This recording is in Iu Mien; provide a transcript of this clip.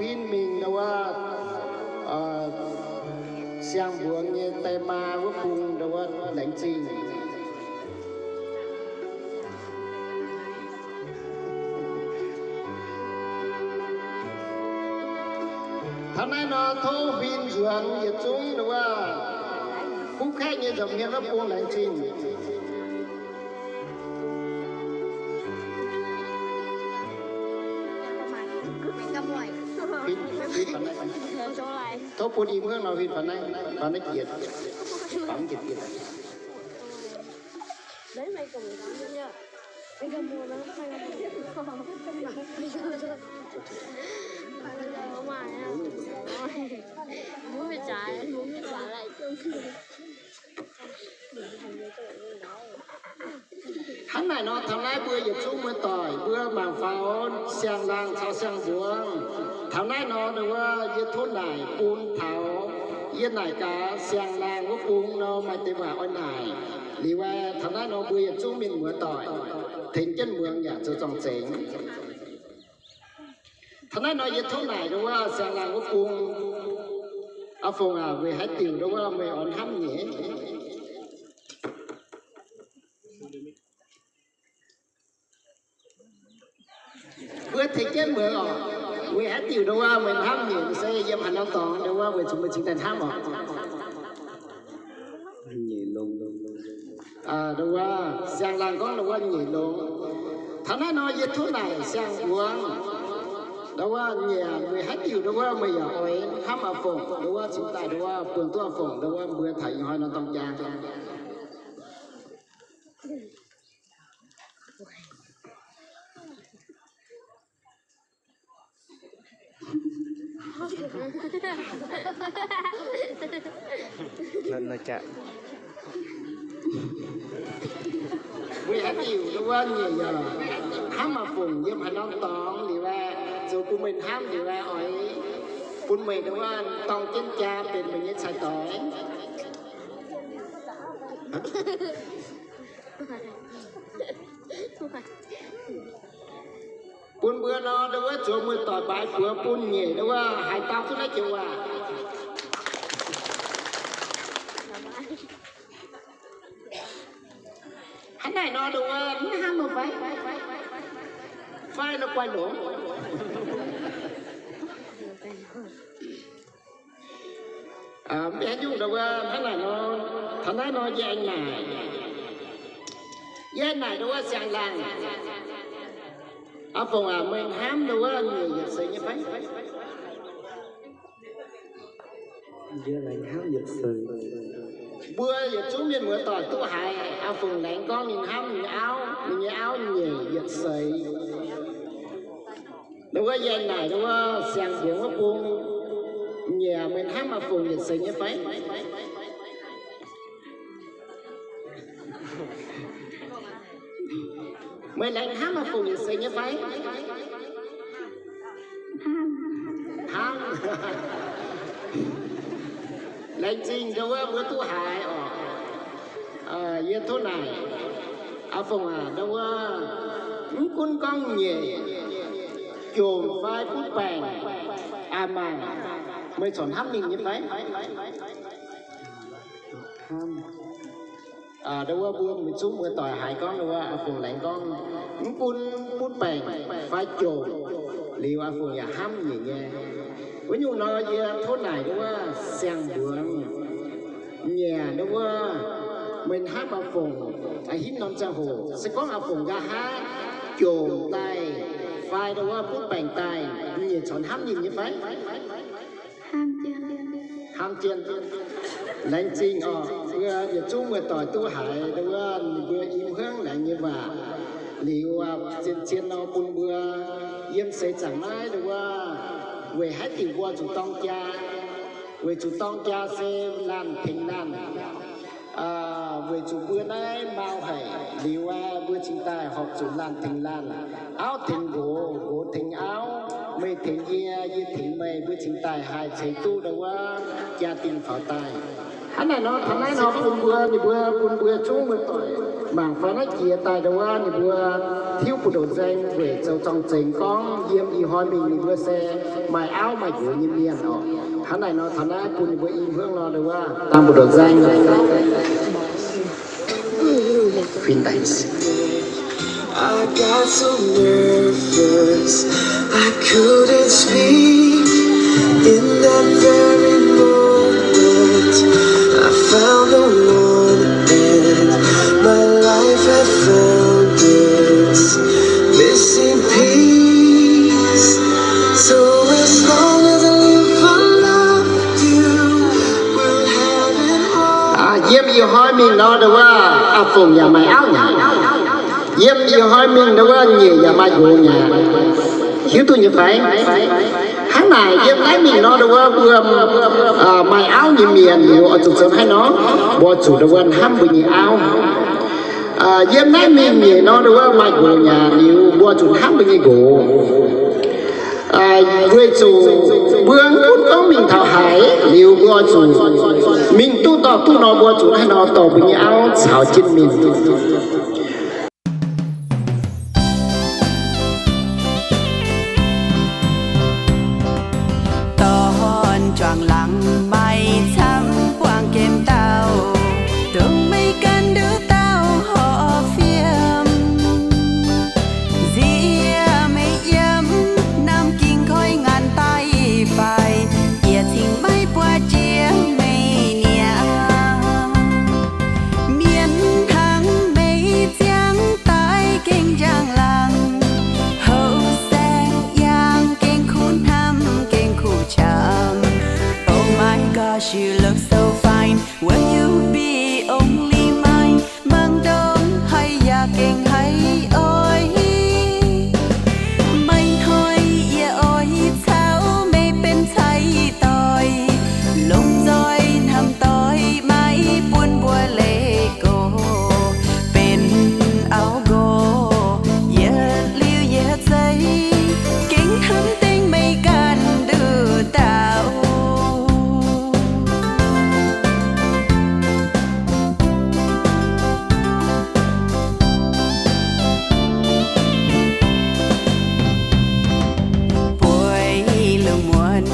huin mingh ndau wuov, siang-mbuonx nyei die maa wuov bung ndau wuov laengz zingh. Taux naaiv nor tov huin nzuonx yietc zungv ndau wuov kuv kaeqv nyei nza'hmien wuov bung laengz zingh. Tov bun i hmuangv nor huin faaux naaiv, faaux naaiv jiex, faaux jiex jiex. Hnangv naaic nor, taux naaiv mbuo yietc zungv muoz-doic mbuo mangc faaux siang-laangh caux siang-mbuonx. Taux naaiv nor, ndau wuov yie tov naaic bun taux yie naaic gaax siang-laangh wuov bung nor maaih deix waac oix naaic. Liuz aeqv, taux naaiv nor mbuo yietc zungv mienh muoz-doic tengx jienv muangx yaac zoux zorng-zengx. Taux naaiv nor yie tov naaic ndau wuov siang-laangh wuov bung, Aa Fongc aac, weic haaix diuc ndau wuov meih oix hnamv nyeic? Mbuo tengx jienv muangx oc. Weic haaix diuc ndau wuov meih hnamv nyeic? Se yiem haaix norm dorngx ndau wuov weic zuqc meih cingx daaih hnamv oc? Ndau wuov siang-laangh gorngv ndau wuov nyeic longx. Taux naaiv nor yie tov naaic siang-mbuonx ndau wuov, nyeic, weic haaix diuc ndau wuov meih yaac oix hnamv Aa Fongc ndau wuov cingx daaih ndau wuov buangh duqv Aa Fongc ndau wuov mbuo taux ih hnoi nor dorng jaa? Weic haaix diuc ndau wuov nyeic yaac hnamv Aa Fongc yiem haaix norm dorngx liuz aeqv, zoux bun meih hnamv liuz aeqv, oix bun meih ndau wuov dorng jienv jaa benx meih nyei cai doix. Bun mbuo nor ndau wuov zuangx muoz-doic mbaaix buoz bun nyeic ndau wuov haaix dauh duqv naaiv joux waac. Hnangv naaic nor ndau wuov mv hnamv nor fai? Fai nor guaih longx. Mv haaix nyungc ndau wuov hnangv naaic nor, taux naaiv nor yie aengx naaic, yie aengx naaic ndau wuov siang-laangh, Aa Fongc aac, meih hnamv ndau wuov nyeic yietc seix nyei fai? Yie laengz hnamv yietc seix. Mbuo yietc zungv mienh muoz-doic duqv haiz Aa Fongc laengz gorngv ninh hnamv ninh nyei auv, ninh nyei auv nyeic yietc seix. Ndau wuov yie naaic ndau wuov siang-mbuonx wuov bung, nyeic, meih hnamv Aa Fongc yietc seix nyei fai? Meih laengz hnamv Aa Fongc yietc seix nyei fai? Hnamv. Laengz zingh ndau wuov mbuo duqv haiz oc. Yie tov naaic, Aa Fongc aac, ndau wuov mv gunv gorngv nyeic, jomc fai butv baengc, aa, mangc, meih corc hnamv ninh nyei fai? Ndau wuov mbuo mv zungv muoz-doic haiz gorngv ndau wuov Aa Fongc laengz gorngv, mv gunv butv baengc fai jomc, liuz Aa Fongc yaac hnamv nyeic nyei. Wuov nyungc nor yie tov naaic ndau wuov siang-mbuonx, nyeic, ndau wuov meih hnamv Aa Fongc, aa, hingv norm ziangh hoc se gorngv Aa Fongc nqa'haav jomc daaih fai ndau wuov butv baengc daaih, nyeic corc hnamv ninh nyei fai? Hnamv jienv. Laengz zingh oc. Mbuo yietc zungv muoz-doic duqv haiz ndau wuov ninh mbuo i hmuangv laengz nyei waac liuz, zien-zien nor bun mbuo yiem seix zaangc naaiv ndau wuov, weic haaix diuc mbuo zuqc dorng jaa? Weic zuqc dorng jaa se laanh tengx laanh. Weic zuqc mbuo naaiv mau haic liuz aqv, mbuo cingx daaih horpc zuqc laanh tengx laanh, auv tengx nqox, nqox tengx auv, meih tengx yie, yie tengx meih, mbuo cingx daaih haih ceix duqv ndau wuov jaa-dingh faaux daaih. Hnangv naaic nor, taux naaiv nor bun mbuo, ninh mbuo bun mbuo zungv muoz-doic mangc fai naaiv jiex daaih ndongc wuov ninh mbuo tiuv buoz-ndoqv nzaeng weic zoux zorng-zengx gorngv yiem ih hnoi mingh ninh mbuo se maaih auv maaih nqox nyei mienh oc. Hnangv naaic nor, taux naaiv bun ninh mbuo i hmuangv nor ndongc wuov dangh buoz-ndoqv nzaeng. I got so nervous, I couldn't speak. In that very moment, I found the one, and my life had found its missing piece. So as long as I live, I love you. We'll have it all. Yiem ih hnoi mingh nor ndongc wuov, aa fongc yaac maaih auv nyei. Yiem ih hnoi mingh ndongc wuov, nyiec yaac maaih nqox nyei. Hiuv duqv nyei fai? Hnangv naaic, yiem naaiv mingh nor ndongc wuov, mbuo maaih auv nyei mienh liuz oix zuqc zoux haaix nor? Mbuo zuqc ndongc wuov hnamv mbuo nyei auv. Yiem naaiv mingh nyiec nor ndongc wuov, maaih nqox nyei liuz, mbuo zuqc hnamv mbuo nyei nqox. Weic zuqc mbuo mv gunv gorngv mingh taux haaix liuz, mbuo zuqc mingh duqv dorh duqv nor, mbuo zuqc haaix nor dorh mbuo nyei auv caux jienv mingh. Dorn juangc laangz maaih camv buangh gemh dauh, dongh meih ganh nduqc dauh horpc fiem. Nziex meih yiem, namx ging koiv ngaanc daaih fai, yietc cingx maiv buatc jiex meih niaa. Mienh hnangv meih ziangh daaih gengh njang-laangc, houh saeng yangh gengh kuv hnamv gengh kuv qamv. Oh my gosh, you look so fine, will you be only mine? Mangc ndongc haaix yaac gengh haiz oix. Meih hnoi yie oix caux meih benx cai doic, longc nzoih hnamv doic maiv bun mbuo leih gox benx auv nqox. Yietc liuz yietc zeiv gengh hnamv dengv meih ganh nduqc dauh. Bueix lungh muonz